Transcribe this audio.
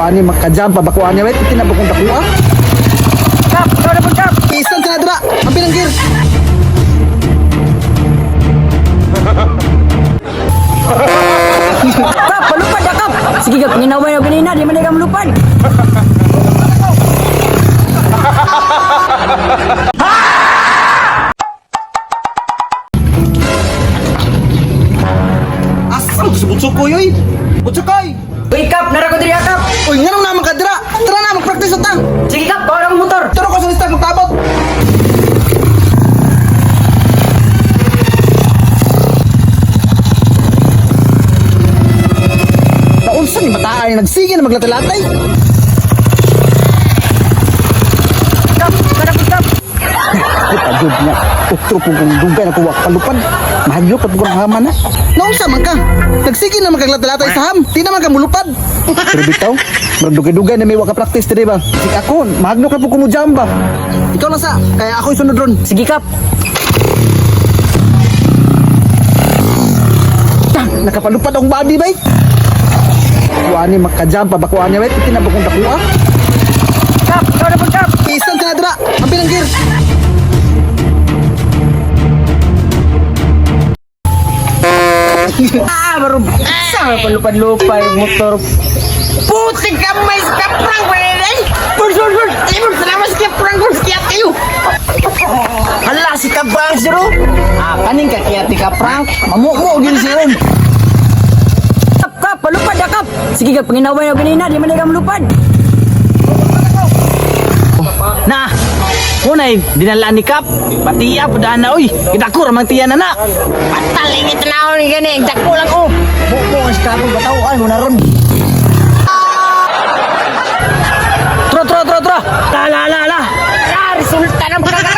Kuani makajam pa ba kuani wait tinabok kong dakuha. Kap, ikaw na po, Kap. Isan sa dra. Ang pinanggir. Kap, palupad na, Kap. Sige, Kap, nginaway na ganina, di man na malupad. Asa mo sa butsukoy oy? Butsukoy. Uy, Kap, nara ko diri, ah, Kap. Uy, nganong naman ka dira? Tara na mag-practice ta. Sige, Kap, bawa na akong motor. Turo ko sa lista magtabot. Naunsa ni bataan nagsige na maglatay-latay. Kap, ikaw na po, Kap. Ay, pagod nga. Utro po kung dugay na kuwak palupad. Mahadlok at kung haman na. Naunsa man ka? Nagsige na magkaglatay sa ham. Di naman ka mulupad. Pero bitaw, murag dugay-dugay na may waka practice diri ba? Sige ako, mahadlok na po ko mo jam ba? Ikaw lang sa, kaya ako isunod ron. Sige, Kap. Ta, nakapalupad akong body bay. Kuani makajam pa ba kuani wait tinabok kong dakuha. Kap, ikaw na po, Kap. Isan sa dra, ang pinanggir. Ah, baru sa palupad-lupad motor. Putik ka may kaprang pwede. Bur, bur, bur. Ibur, salamat sa kaprang bur, kiyat kayo. Hala si Kaprang zero. Ah, kaning ka kiyat ni Kaprang. Mamumo gyud siya ron. Kap, Kap, palupad na, Kap. Sige, Kap, nginaway na ganina, di man na malupad. Na, unay, dinala ni Kap. Patiya, pudaan na, uy. Kita ko, ramang tiya na na. Patalingit na ni gani, dako lang oh. Mumo ang si Kaprang bataw ay mo na ron. Tro, tro, tro, tro. La, la, la, la. Ah, resulta ng pagka.